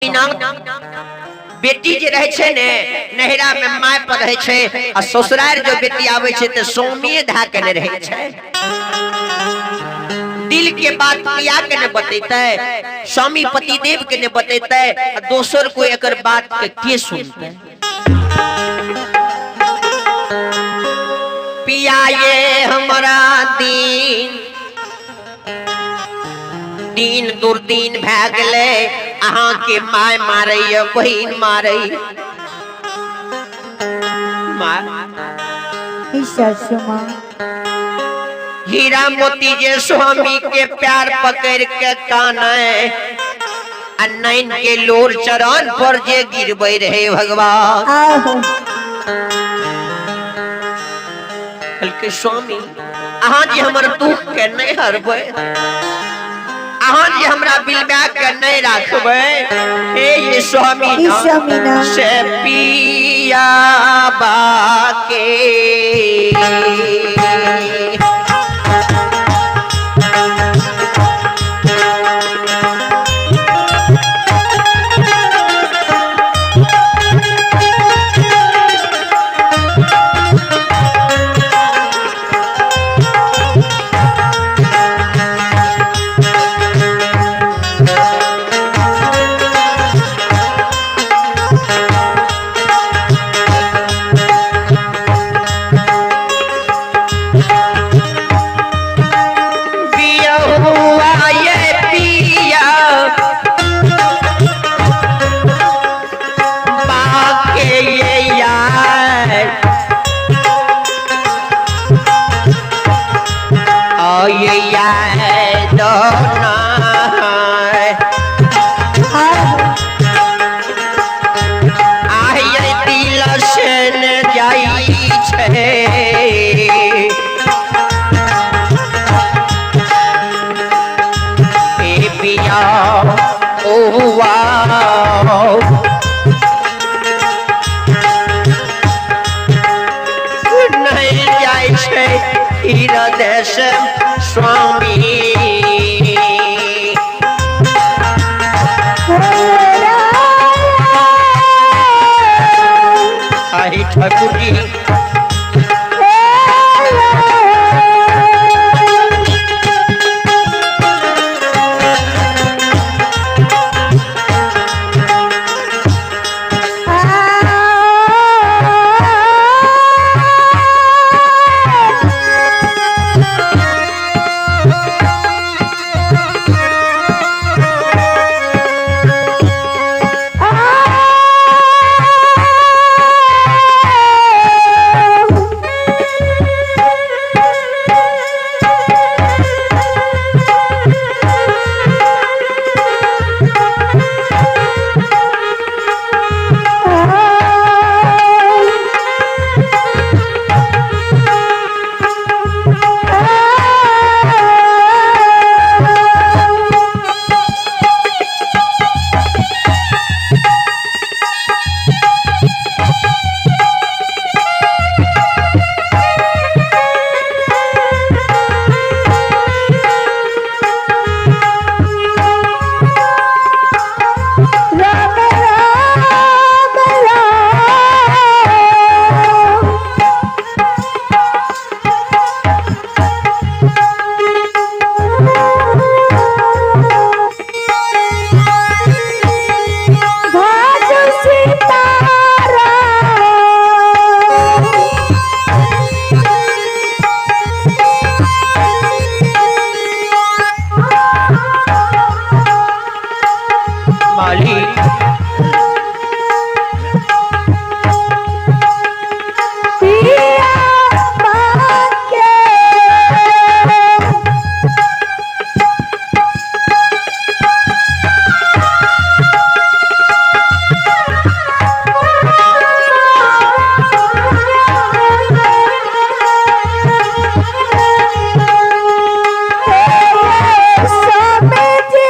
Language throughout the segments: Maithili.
बेटी जे रहै छै ने नैहरा में my पर रहै छै आ ससुरार जो बेटी आबै छै तऽ स्वामीए धए के ने रहै छै। दिल के बात पिया के ने बतेतै, स्वामी पति देव के ने बतेतै, आ दोसर कोई एकर बात के सुनतै? पिया ये हमरा दीन दिन दुर्दिन भए गेलै, अहाँके my मारैया, बहिन मारैया। सासू माँ हीरा मोती जे स्वामी के प्यार पकड़ के काने आ नैन के लोर चरण पर जे गिरबै रहे भगवान। आहो। कहलकै स्वामी अहाँ जे हमर दुख के नहीं हरबै, अहाँ जे हमरा बिलबा के नहीं राखबै, हे ये स्वामी ई स्वामी ना। से पिया बाके बियहुआ ये पिया बाके ये यार ओ ये यार दोना आहो। आय दिल से न जाई छे ए पिया ओ वाओ नहीं जाय छै हृदय से स्वामी। आई ठाकुर जी राम राम राम। भाजो सीताराम। माली पिया बाके स्वामी जी।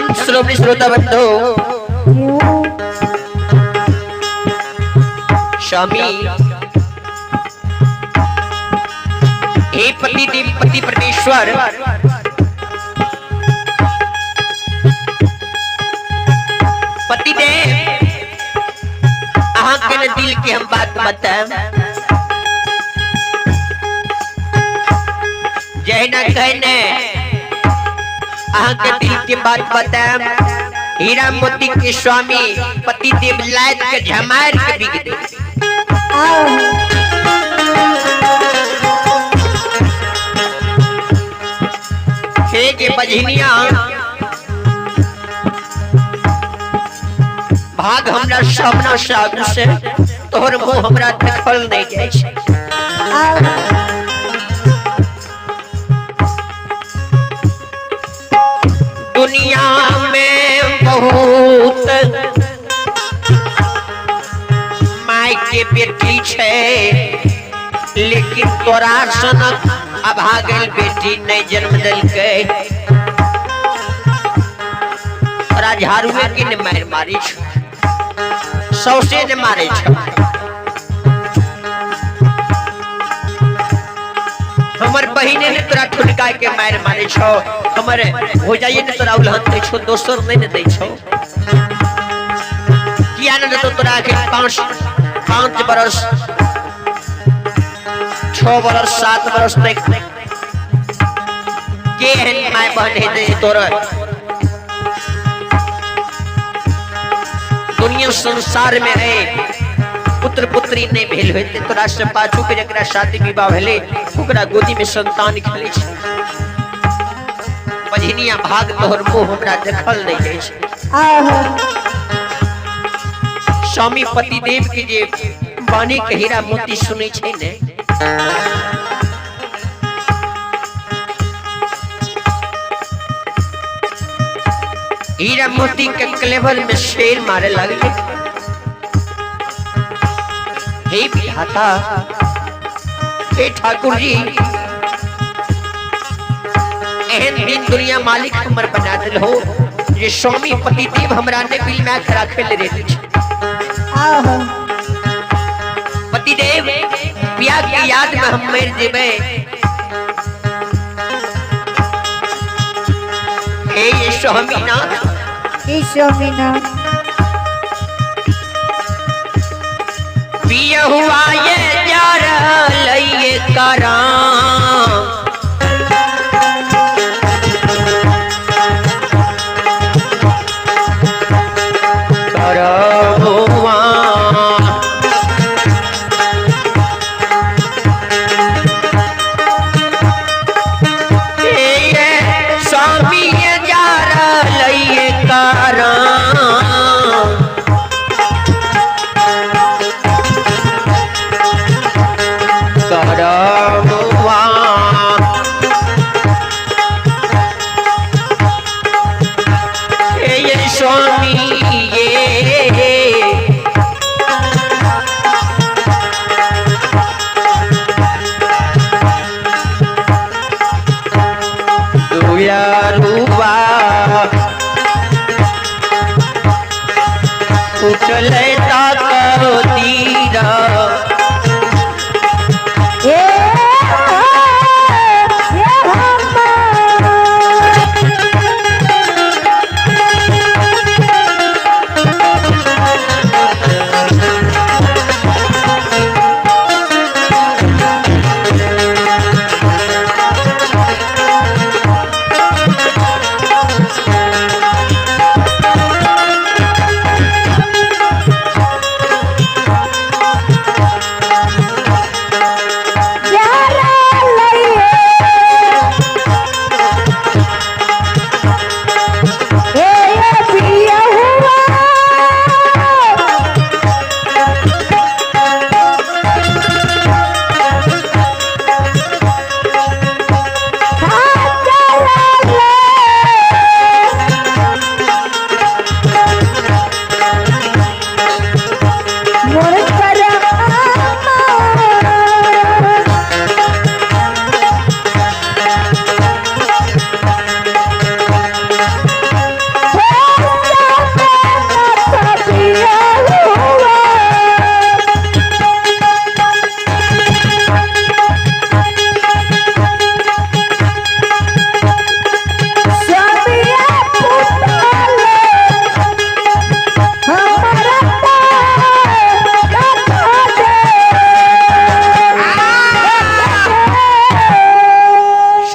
संत श्रोमणी श्रोता बंधु क्यों? स्वामी, हे पति देव पति परमेश्वर, पति देव, अहाँ के ने दिल के हम बात बताएब। जहिना कहने अहाँ के दिल के बात बताएब, हीरा मोती के स्वामी पति देव लाद के झमार के बिक दे। आहा। हे जे बजनिया भाग हमरा सामना साग से तोहर मुंह हमरा देखल नहीं जाइ छै। आहा। दुनिया में बहुत माय के बेटी छै, लेकिन तोरा सनक अभागल बेटी नहीं जन्म देलकै। तोरा झाड़ुए के ने मारि मारी छौ, सौसे ने मारे छौ। हमर बहिने ने तोरा ठुनका के मारि मारे छौ, हमर भौजाइये ने तोरा उलहन दै छौ, दोसर नहीं ने दै छौ। किया ने देतौ तोरा के 5 बरस, 6 बरस, 7 बरस तक के एहन my बहन हेतै जे तोरा दुनिया संसार में है पुत्र पुत्री नहीं भेल होते तोरा से पाछू के जकरा शादी विवाह भेलै ओकरा गोदी में संतान खेलै छै। बजनिया भाग तोहर मुंह हमरा देखल नहीं जाइ छै। आहा। स्वामी पति देव के जे वाणी के हीरा मोती सुनै छै ने, हीरा मोती के क्लेवर में शेर मारे लगले। हे विधाता, हे ठाकुर जी, एहन दिन दुनिया मालिक हमर बना दिल हो जे स्वामी पति देव हमरा ने बिल में राखे ले रे। आहा। पतिदेव पिया के याद में हम मर जेबै। हे ये स्वामीनाथ, ई स्वामीनाथ, पिया हुआ ये जार लइए कराम। करहुआ हे स्वामी ये जार लइए कराम। करहुआ हे ये स्वामी ये दुयारुआ उठले ताको तीरा। ए ये हमर।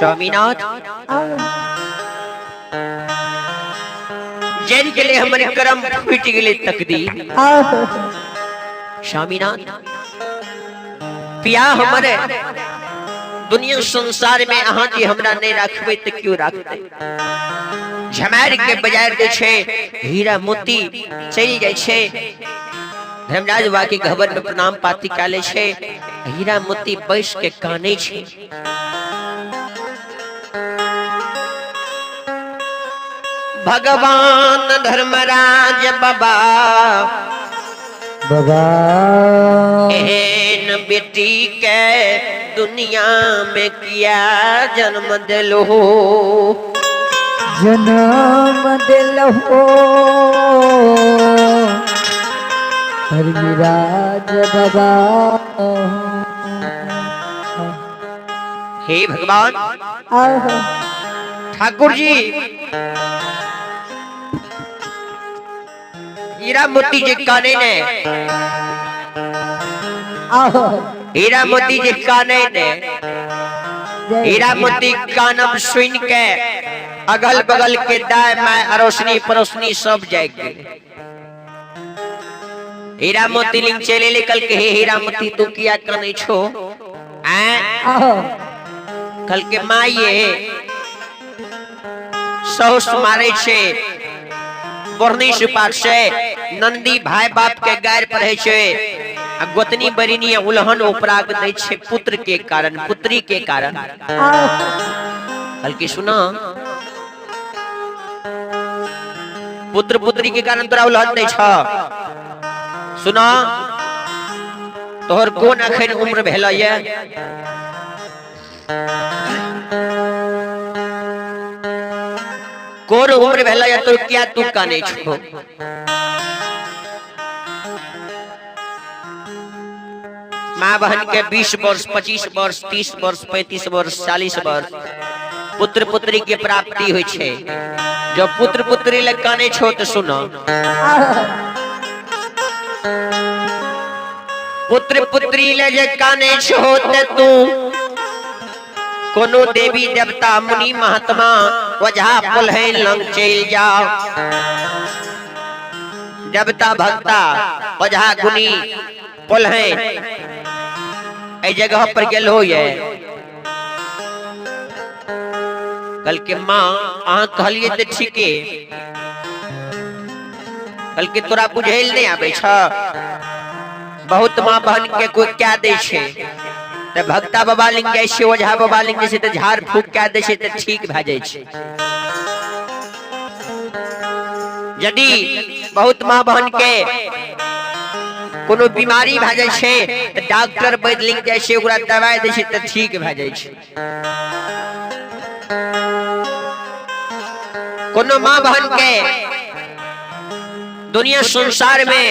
स्वामीनाथ जरि गेलै हमर करम, फूटि गेलै तकदीर। स्वामीनाथ, पिया हमर, दुनिया संसार में अहाँ जे हमरा नहीं राखबै तऽ क्यों राखतै? झमारि के बजार दै छै, हीरा मोती चलि जाइ छै। धर्मराज बाबा के घबर में प्रणाम पाती कए लै छै। हीरा मोती बैस के कानै छै। भगवान धर्मराज बाबा बाबा एहन बेटी के दुनिया में किया जन्म दिलो? जन्म दिलहो धर्मराज बाबा। हे भगवान ठाकुर जी, हीरा मोती जी काने ने, हीरा मोती जी काने ने, हीरा मोती कानब सुन के अगल बगल के दाय my अरोसनी पड़ोसनी सब जाग गेल। हीरा मोती लिंग चले निकल के, हे हीरा मोती, तू किया कनै छो? आय कल के माइये, साउस मारे छे, बोरनी सुपार से नंदी भाई बाप के गायर पढ़े छे आ गोतनी बरिनी उलहन उपराग दै छे पुत्र के कारण, पुत्री के कारण। कल की सुना, पुत्र पुत्री के कारण तोरा उलहन दै छ। सुना, तोहर कोन अखन उम्र भेल ये? कोन उम्र भेल ये तोर? किया तू काने छो? माँ बहन के 20 वर्ष, 25 वर्ष, 30 वर्ष, 35 वर्ष, 40 वर्ष पुत्र पुत्री के प्राप्ति होइ छै। जब पुत्र पुत्री लग काने छो तो सुनो, पुत्र पुत्री ले जे काने छो ते तू कोनो देवी देवता मुनि महात्मा ओझा पुलहैन लंग चलि जाओ। देवता भक्ता ओझा गुनी पोलहैन एहि जगह पर गेल हो ये? कल के माँ, अहाँ कहलिए तऽ ठीके। कल के तोरा बुझैल नहीं आबै छ? बहुत माँ बहन के कोई क्या दै छै तऽ भक्ता बाबा लिंग जाइ छै, ओझा बाबा लिंग जाइ छै तऽ झाड़ फूक कए दै छै तऽ ठीक भए जाइ छै। यदि बहुत माँ बहन के कोनो बीमारी भए जाइ छै तऽ डॉक्टर वैद्य लिंग जाइ छै, ओकरा दवाइ दै छै तऽ ठीक भए जाइ छै। कोनो माँ बहन के दुनिया संसार में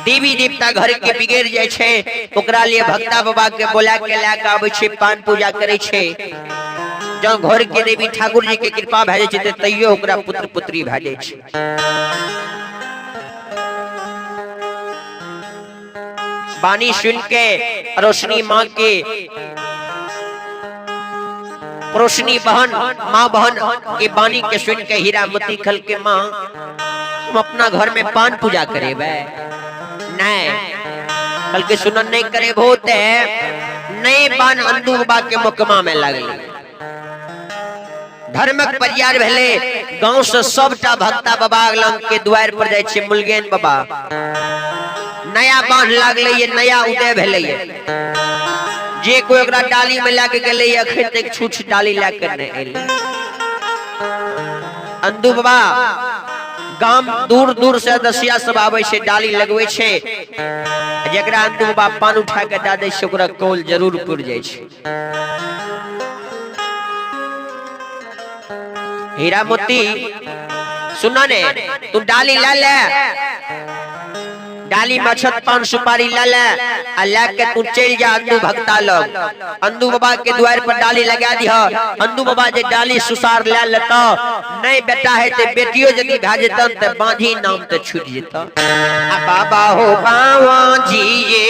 देवी देवता घर के बिगड़ जाइ छै, ओकरा लिए भक्ता बाबा के बोला के लए के आबै छै, पान पूजा करै छै। जँ घर के देवी ठाकुर जी के कृपा भए जाइ छै तऽ तैयो ओकरा पुत्र पुत्री भए जाइ छै। बानी सुन के रोशनी माँ के, पड़ोसनी बहन, माँ बहन के बानी के सुन के हीरा मोती खल के, माँ, हम अपना घर में पान पूजा करेबै? नहीं। कल के सुनन, नहीं करे बहुत है नए पान अंदू बाबा के मुकमा में लगले। धर्मक परियार भेले। गांव से सबटा भक्ता बाबा लंग के द्वार पर जाइ छै। मुलगेन बाबा, नया बांध लागले ये, नया उदय भेले ये। जे कोई ओकरा डाली में लए के गेलै, अखन तक छूछ डाली लए के नहि एलै। अंदू बाबा गाम दूर दूर से दसिया सब आबै छै, डाली लगबै छै। जकरा अंदू बाबा पान उठा के दए दै छै, ओकरा कौल जरूर पुरि जाइ छै। हीरा मोती, सुना ने, तू डाली ले ले, डाली में अक्षत पान सुपारी ले ले आ ले के तू चलि जा अंदू भक्ता लग। अंदू बाबा के द्वार पर डाली लगा दिह। अंदू बाबा जे डाली सुसार ले लेता, नहीं बेटा है ते बेटियो यदि भए जेतन ते बांझी नाम ते छूट जेता। आ बाबा हो बाबा जी ये।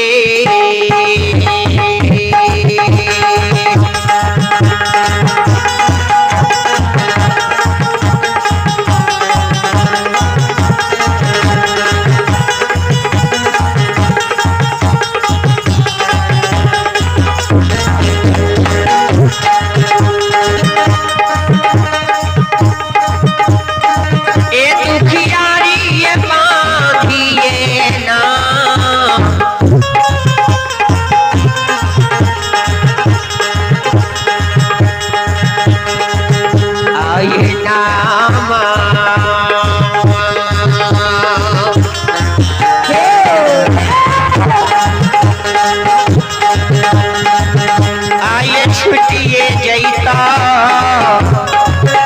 देता।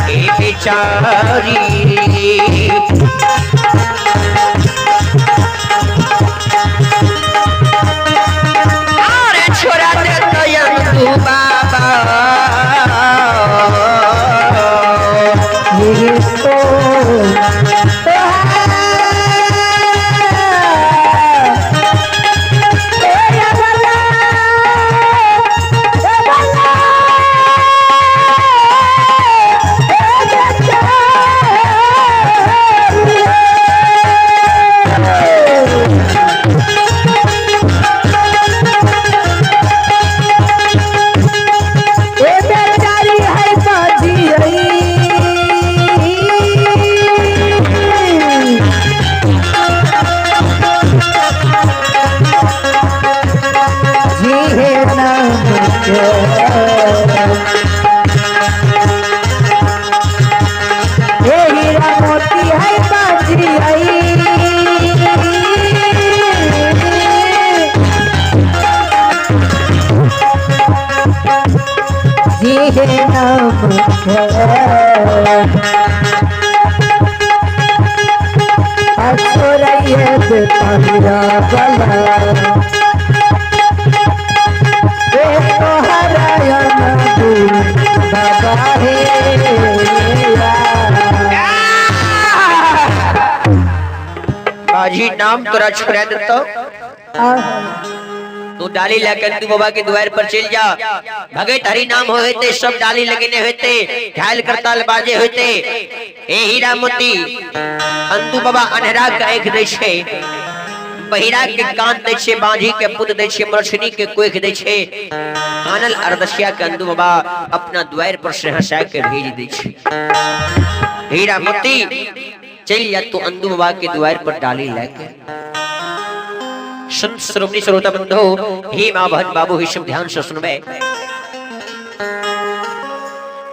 ए बेचारी अरे छोड़ा देता तू बाबा। ये तो बेचारी है बाजी। जी है नाम के ए हीरा मोती है बाजी आई। जी है नाम के छोड़िए हीरा बला बाबा हे। बाजी नाम तोरा छोड़ा देता। तू डाली लेकर तू बाबा के द्वार पर चल जा। भगत हरि नाम होते, सब डाली लगेने होते, घायल करताल बाजे होते। ए हीरा मोती, अंतु बाबा अनहरा के आंख दै छै, बहिरा के कान दै छै, बांझी के पुत दै छै, मरछनी के कोख दै छै। कानल अरदसिया के अंतु बाबा अपना द्वार पर से हंसा के भेज दै छै। हीरा मोती चल जा तू अंदू बाबा के द्वार पर डाली लेके। संत श्रोमणी श्रोता बंधु, हे माँ बहन बाबू, ही सब ध्यान से सुनबे।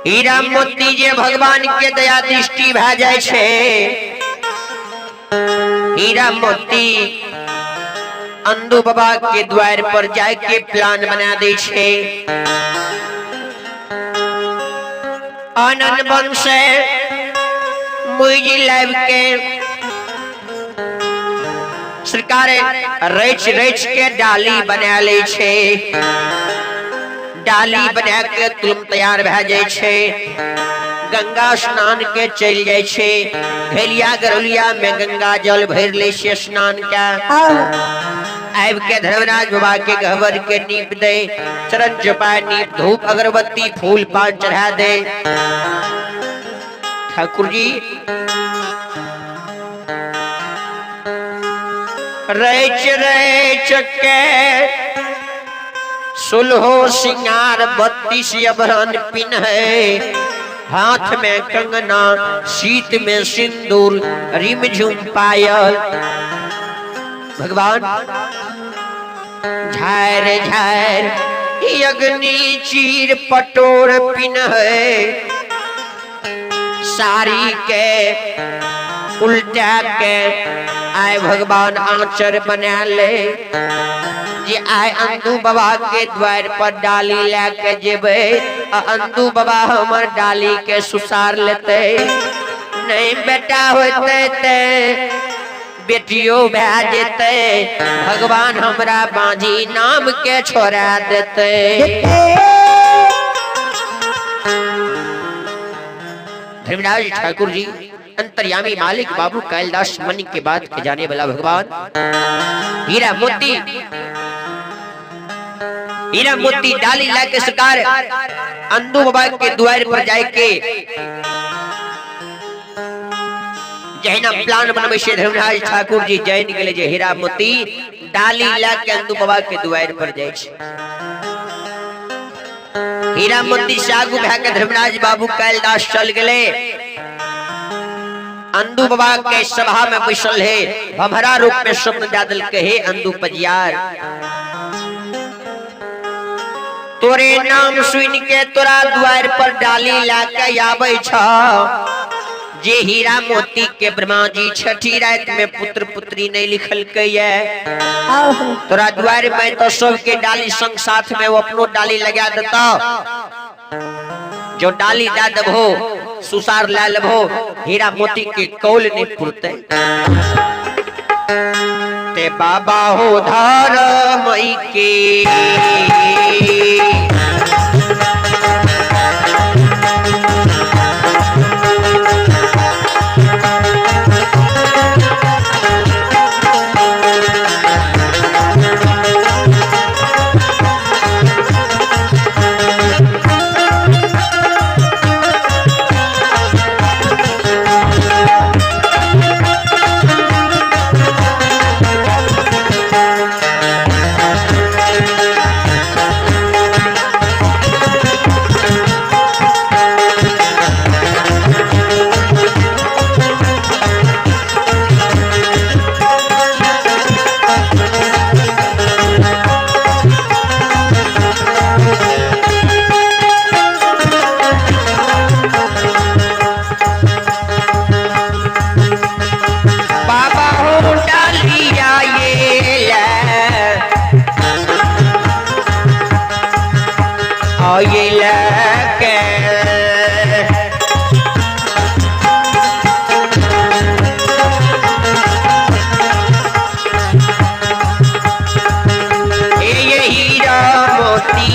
हीरा मोती जे भगवान के दया दृष्टि भए जाय छै, हीरा मोती अंदू बाबा के द्वार पर जाय के प्लान बना दै छै। आनंद वन से मुइजी लाइव के सरकार रच रच के डाली बना ले छै। डाली बना के तुम तैयार भए जाइ छै, गंगा स्नान के चलि जाइ छै। घैलिया गरौलिया में गंगा जल भरि लै छै, स्नान के आबि के धर्मराज बाबा के गहबर के नीप दे, चरण चपाय नीप धूप अगरबत्ती फूल पान चढ़ा दे। ठाकुर जी रच रच के सुलहो सिंगार 32 अभरण पिन है, हाथ में कंगना, शीत में सिंदूर, रिमझुम पायल। भगवान झार झार अग्नि चीर पटोर पिन है, साड़ी के उल्टा के आए भगवान आंचर बना ले। जे आए अंदू बाबा के द्वार पर डाली लेके जेबै, आ अंदू बाबा हमर डाली के सुसार लेते। नहीं बेटा होते ते बेटियो भए जेतै, भगवान हमरा बांझी नाम के छोड़ा देते। धर्मराज ठाकुर जी अंतर्यामी मालिक बाबू कैलदास मन के बात के जाने वाला भगवान हीरा मोती, हीरा मोती डाली लाके सरकार अंदू बाबा के द्वार पर जाए के जहिना प्लान बनबै छै धर्मराज ठाकुर जी जैन गेलै जे हीरा मोती डाली लाके अंदू बाबा के द्वार पर जाइ छै। हीरा मोती से आगू भए के धर्मराज बाबू कैलदास चल गेलै। अंदू बाबा के सभा में बैसल है, भमरा रूप में स्वप्न दे देलकै, हे अंदू पजियार, तोरे नाम सुन के तोरा द्वार पर डाली लाके आबै छ। जे हीरा मोती के ब्रह्मा जी छठी रात में पुत्र पुत्री नहीं लिखलकै ये। तोरा द्वार में तो सबके डाली संग साथ में वो अपनो डाली लगा देता, जो डाली दे देबो सुसार ला लेबो, हीरा मोती के कौल नहीं पुरते। ते बाबा हो धार मई के बाबा हो डालिया ये ले ये लेके ये हीरा मोती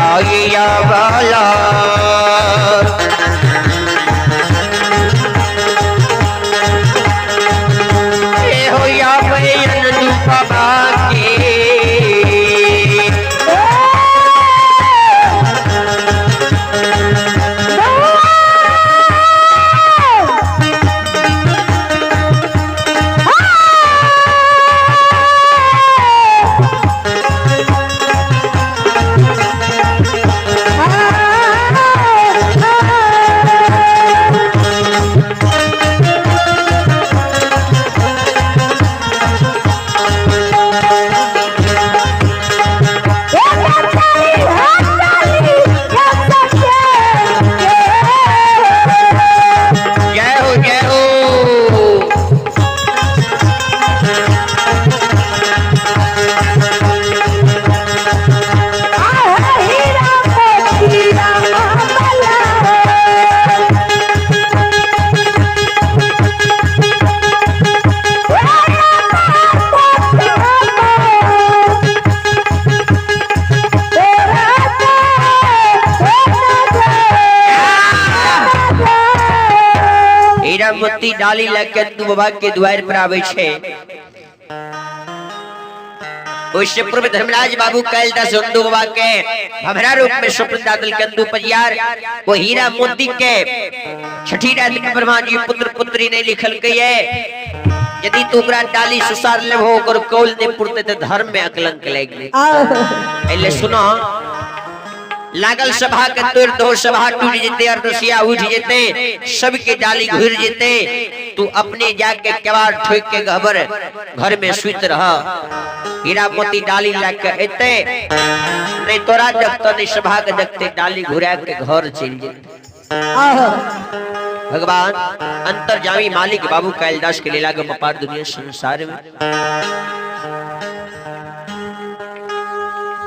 आया वाला ए हो या बयन बाबा के। जय हो जय हो। हीरा मोती डाली लके तू बाबा के द्वार पर आवे छे। ओहिसे पूर्व धर्मराज बाबू कैलदास अंदू बाबा के भमरा रूप में स्वप्न दादल के अंदू परियार वो हीरा मोती के छठी रात के ब्रह्मा जी पुत्र पुत्री नहीं लिखल के है। यदि तू ओकरा डाली सुसार लेबो ओकर कौल नहीं पुरते ते धर्म में अकलंक लागि गेलै। एले सुनो, लागल सभा के तोड़ दो, सभा टूट जेते, अरदसिया उठ जेते, सबके डाली घुर जेते, तू अपने जाके केवाड़ ठोक के गहबर घर में सुत रह। हीरा मोती डाली लाके एते नहीं तोरा देखते नहीं सभा के देखते, डाली घुरा के घर चल जेते। भगवान अंतर्जामी मालिक बाबू कैलदास के लीला के मपार दुनिया संसार में।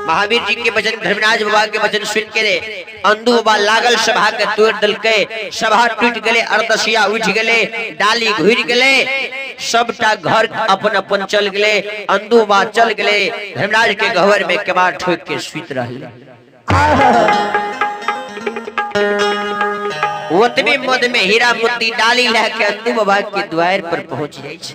महावीर जी के वचन, धर्मराज बाबा के वचन सुन के रे अंधु बाबा लागल सभा के तोड़ दलके, सभा टूट गेले, अरदसिया उठ गेले, डाली घुर गेले, सबटा घर अपन अपन चल गेले, अंधु बाबा चल गेले, धर्मराज के गहवर में केबाड़ ठोक के सुत रहले। ओतबे मद में हीरा मोती डाली लए के अंधु बाबा के द्वार पर पहुंच जाय छै।